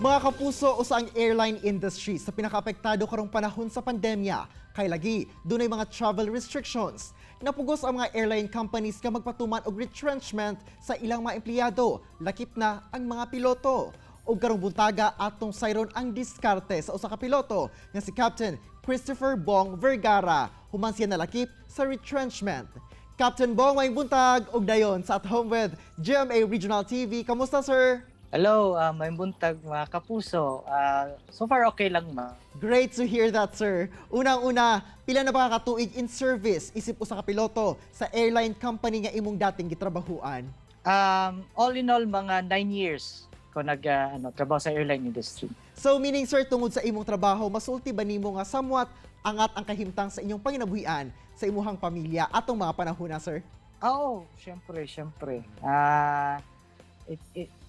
Mga kapuso, usa ang airline industry sa pinakaapektado karong panahon sa pandemya. Kay lagi, dunay mga travel restrictions. Napugos ang mga airline companies nga magpatuman og retrenchment sa ilang mga empleyado, lakip na ang mga piloto. Og karong buntaga, atong sayron ang diskarte sa usa ka piloto nga si Captain Christopher Bong Vergara human siya nalakip sa retrenchment. Captain Bong, maayong buntag og dayon sa At Home with GMA Regional TV. Kamusta, sir? Hello, maayong buntag, mga kapuso. So far okay lang, ma. Great to hear that, sir. Unang-una, pila na ba ka katuig in service isip usa ka piloto sa airline company nga imong dating gitrabahuan? All in all, mga 9 years ko nag ano, trabaho sa airline industry. So meaning, sir, tungod sa imong trabaho, masulti ba nimo nga somewhat angat ang kahimtang sa inyong panginabuhian sa imuhang pamilya atong mga panahon na, sir? Oo, syempre, syempre.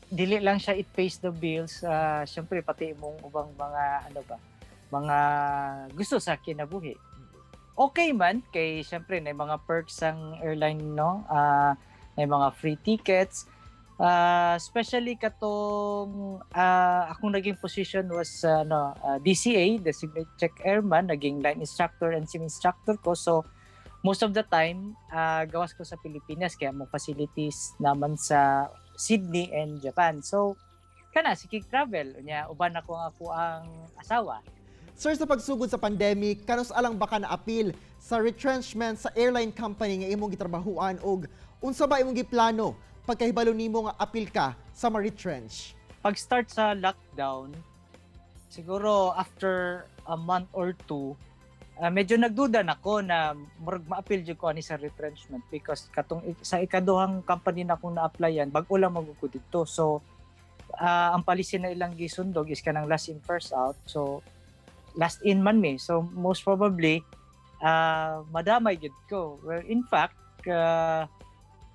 Dili lang siya it pays the bills. Syempre pati imong ubang mga ano ba, mga gusto sa kinabuhi. Okay man kay syempre na mga perks ang airline, no? May mga free tickets. Especially katong akong naging position was ano, DCA, Designated Check Airman, naging line instructor and sim instructor ko. So most of the time, gawas ko sa Pilipinas kaya mo facilities naman sa Sydney and Japan. So kana sige travel unya uban ako ang ako ang asawa. Sir, sa pagsugod sa pandemic, kanus-a lang ba ka na-apil sa retrenchment sa airline company nga imong gitrabahuan og unsa ba imong giplano pagkahibalo nimo nga apil ka sa ma-retrench? Pag start sa lockdown, siguro after a month or two, medyo nagduda na ko na murag ma-appeal jud ko ani sa retrenchment because katong sa ikaduhang company na akong na-applyan, bag-o lang man ko didto. So ang policy na ilang gisundog is kanang last in, first out. So last in man mi. So most probably madamay gyud ko. Well, in fact,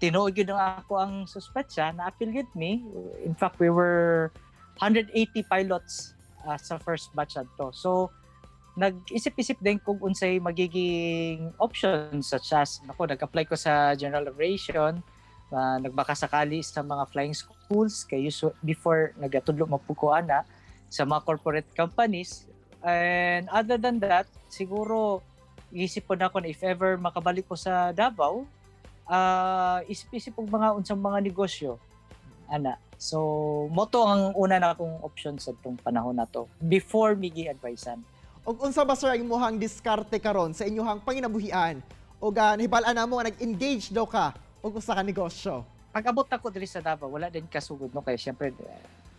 tinuod gyud ang ako ang suspetsa na appeal gyud mi. In fact, we were 180 pilots sa first batch adto. So nag-isip-isip din kung unsay magiging options, such as nako, nag-apply ko sa general aviation, nagbaka sakali sa mga flying schools kay before nagatudlo man pud ko ana sa mga corporate companies. And other than that, siguro isip po na ako na if ever makabalik ko sa Davao, isip-isip og mga unsang mga negosyo ana. So mao to ang una na akong option sa tong panahon na to before mi gi-advisean. Og unsa ba, sir, ang imuhang diskarte karon sa inyuhang panginabuhian? Og nahibal-an namo nga nag-engage daw ka og usa ka negosyo. Pag abot ako diri sa Davao, wala din kasugod, no, kay syempre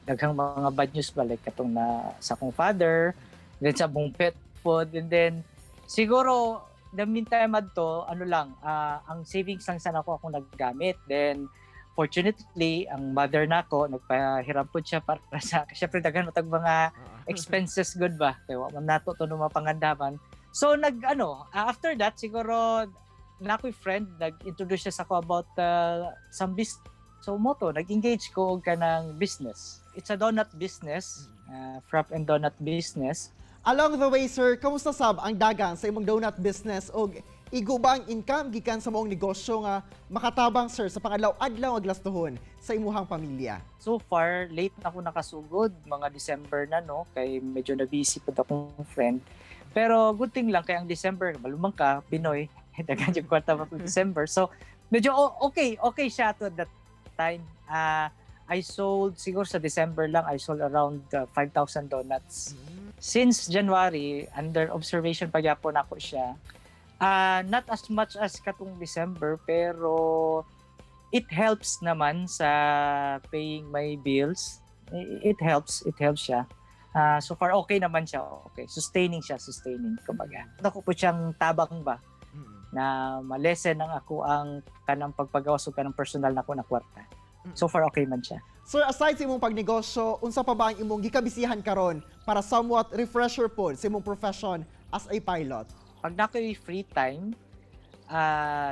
daghang mga bad news ba, like katong na sa akong father, then sa buong pet pod, and then siguro the meantime adto, ano lang, ang savings lang sana ako akong naggamit. Then fortunately, ang mother nako nagpahiram pod siya para sa syempre daghan matag mga expenses gud ba kay wa man nato to no mapangandaman. So nag ano, after that, siguro na ako'y friend nag-introduce siya sa ako about some business. So mao to, nag-engage ko og kanang business. It's a donut business, frap and donut business. Along the way, sir, kamusta sab ang dagan sa imong donut business og igo ba ang income gikan sa maong negosyo nga makatabang, sir, sa pangadlaw-adlaw nga glastuhon sa imuhang pamilya? So far, late na ako nakasugod, mga December na, no, kay medyo na busy pud akong friend. Pero good thing lang kay ang December, malumang ka, Pinoy, daghan yung kwarta pa pag December. So medyo okay siya to that time. I sold siguro sa December lang, I sold around 5,000 donuts. Since January, under observation pa gyapon ako siya. Not as much as katong December, pero it helps naman sa paying my bills. It helps siya. So far okay naman siya, okay. Sustaining siya, sustaining kumbaga. Ako po siyang tabang ba na malesen ang ako ang kanang pagpagawas og kanang personal na ko na kwarta. So far okay man siya. Sir, aside sa imong pagnegosyo, unsa pa ba ang imong gikabisihan karon para somewhat refresher pod sa imong profession as a pilot? Pag nakoy free time,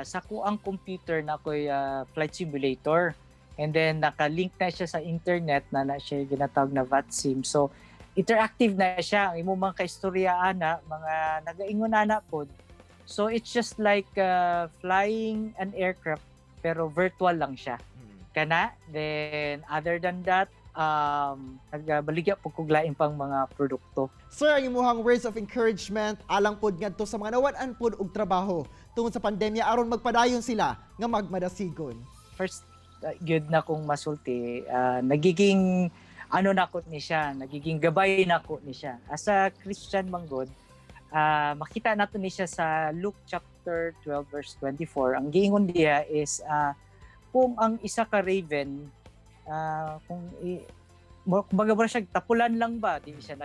sa ko ang computer na ako'y flight simulator. And then naka-link na siya sa internet na na siya ginatawag na VATSIM. So interactive na siya. Ang imong mga kaistorya ana, mga nagaingon ana pod. So it's just like flying an aircraft pero virtual lang siya. Kana, then other than that, nagabaligya pud kog lain pang mga produkto. Sir, ang imuhang words of encouragement alang pod ngadto sa mga nawad-an pod og trabaho tungod sa pandemya aron magpadayon sila nga magmadasigon. First, good na kong masulti, nagiging ano nako ni siya, nagiging gabay nako ni siya. As a Christian manggod, makita nato ni siya sa Luke chapter 12 verse 24. Ang giingon diya is kung ang isa ka raven, kung kumbaga ba siya tapulan lang ba, di siya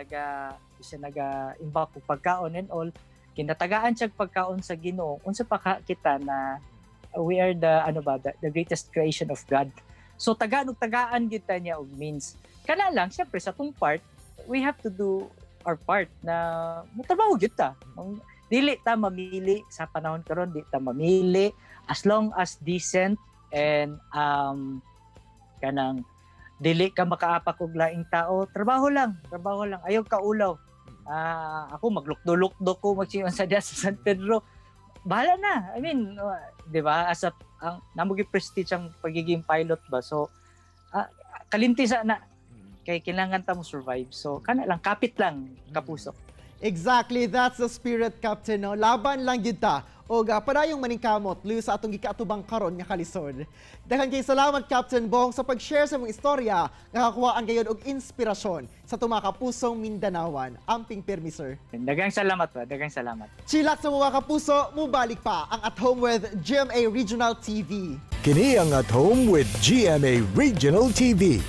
naga imbak og pagkaon and all, kinatagaan siya pagkaon sa Ginoo, unsa pa ka kita na we are the ano ba, the greatest creation of God. So tagaan og tagaan gyud ta niya og means. Kana lang, syempre, sa atong part, we have to do our part na motrabaho gyud ta. Dili ta mamili sa panahon karon, di ta mamili as long as decent and kanang dili ka makaapak og laing tao, trabaho lang, trabaho lang. Ayaw kaulaw. Ako maglukdo-lukdo ko magsiyon sa diya sa San Pedro. Bahala na. I mean, 'di ba? As a ang namo gyud prestige ang pagiging pilot ba. So kalimti sa na kay kinahanglan ta mo survive. So kana lang, kapit lang, kapuso. Exactly, that's the spirit, Captain. No? Laban lang gyud ta. Og padayong maningkamot luyo sa atong gikaatubang karon nga kalisod. Daghan kay salamat, Captain Bong, sa pag-share sa imong istorya nga kakuhaan gayon og inspirasyon sa atong kapusong Mindanawan. Amping permi, sir. Daghang salamat ba? Daghang salamat. Chillax sa mga kapuso, mubalik pa ang At Home with GMA Regional TV. Kini ang At Home with GMA Regional TV.